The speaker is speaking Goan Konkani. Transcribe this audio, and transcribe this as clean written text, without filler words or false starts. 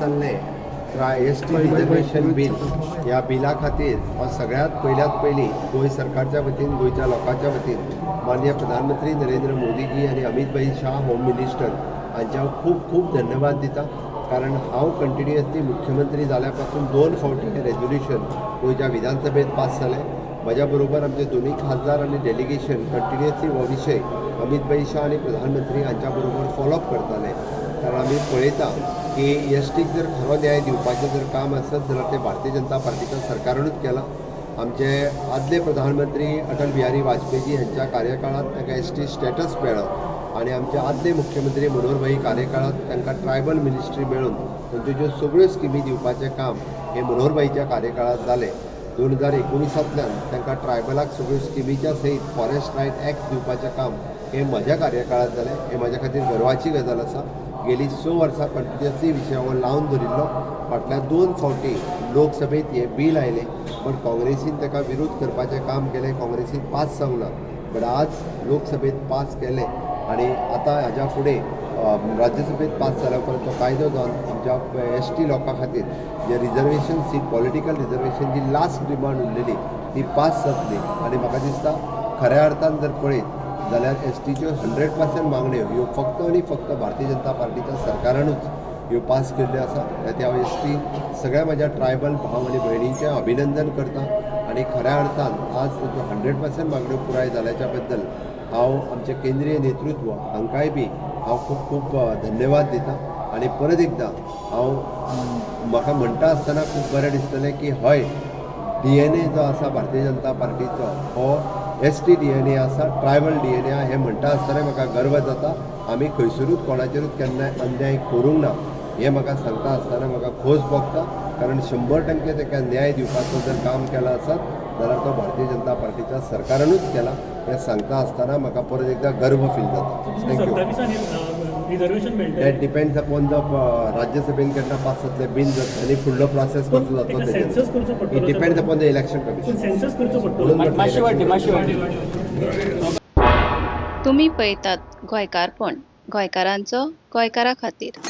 जाल्लें एस टी रिजर्वेशन बील, ह्या बिला खातीर हांव सगळ्यांत पयल्यात पयलीं गोंय सरकारच्या वतीन, गोंयच्या लोकांच्या वतीन माननीय प्रधानमंत्री नरेंद्र मोदीजी आनी अमित भाई शाह, होम मिनिस्टर, हांचे हांव खूब खूब धन्यवाद दिता. कारण हांव कंटिन्युअसली मुख्यमंत्री जाल्या पासून दोन फावटी हें रेजोल्युशन गोंयच्या विधानसभेत पास जालें. म्हज्या बरोबर आमचे दोनूय खासदार आनी डेलिगेशन कंटिन्युअसली हो विशय अमित भाई शाह आनी प्रधानमंत्री हांच्या बरोबर फॉलोअप करताले. कारण आमी पळयता की एसटीक जर खरो न्याय दिवपाचें जर काम आसत जाल्यार तें भारतीय जनता पार्टीच्या सरकारानूच केलां. आमचे आदले प्रधानमंत्री अटल बिहारी वाजपेयी हांच्या कार्यकाळांत तांकां एसटी स्टेटस मेळ्ळो आनी आमचे आदले मुख्यमंत्री मनोहरभाई कार्यकाळांत तांकां ट्रायबल मिनिस्ट्री मेळून तांच्यो ज्यो सगळ्यो स्किमी दिवपाचें काम हें मनोहरभाईच्या कार्यकाळांत जालें. 2019तांतल्यान तांकां ट्रायबलाक सगळ्यो स्किमीच्या सयत फॉरेस्ट रायट एक्ट दिवपाचें काम हें म्हज्या कार्यकाळांत जालें. हें म्हज्या खातीर गर्वाची गजाल आसा. गेली 6 वर्सां कंटिन्युअसली विशय हो लावन धरिल्लो. फाटल्या दोन फावटी लोकसभेत हें बील आयलें, पण काँग्रेसीन ताका विरोध करपाचें काम केलें. काँग्रेसीन पास जावंक ना, बट आज लोकसभेत पास केलें आनी आतां हाज्या फुडें राज्यसभेत पास जाल्या उपरांत तो कायदो जावन आमच्या एसटी लोकां खातीर जे रिजर्वेशन सीट, पॉलिटिकल रिजर्वेशन, जी लास्ट डिमांड उरलेली ती पास जातली. आनी म्हाका दिसता, खऱ्या अर्थान जर पळयत जाल्यार एसटीच्यो 100% मागण्यो ह्यो फक्त आनी फक्त भारतीय जनता पार्टीच्या सरकारानूच ह्यो पास केल्ल्यो आसा. त्या हांव एसटी सगळ्या म्हज्या ट्रायबल भाव आनी भयणींचें अभिनंदन करता आनी खऱ्या अर्थान आज तांच्यो 100% मागण्यो पुराय जाल्याच्या बद्दल हांव आमचें केंद्रीय नेतृत्व हांकांय बी हांव खूब खूब धन्यवाद दिता. आनी परत एकदां हांव म्हाका म्हणटा आसतना खूब बरें दिसतलें की हय, डीएनए जो आसा भारतीय जनता पार्टीचो हो एसटी डीएनए आसा, ट्रायबल डीएनए, हें म्हणटा आसतना म्हाका गर्व जाता. आमी खंयसरूच कोणाचेरूच केन्नाय अन्याय करूंक ना हें म्हाका सांगता आसतना म्हाका खोस भोगता. कारण 100% ताका न्याय दिवपाचो जर काम केलां आसत जाल्यार तो भारतीय जनता पार्टीच्या सरकारानूच केला हें सांगता आसतना म्हाका परत एकदां गर्व फील जाता. Thank you. 27 reservation मेळटलें? That depends upon the राज्यसभेन केन्ना पास जातलें बील जातलें आनी फुडलो प्रोसेस कसो जातलो. ताका सेन्सस करचो पडटलो. It depends upon the Election Commission. Census करचो पडटलो. म्हणून मातशी वाटी, मातशी वाटी. तुमी पळयतात गोंयकारपण, गोंयकारांचो गोंयकारा खातीर.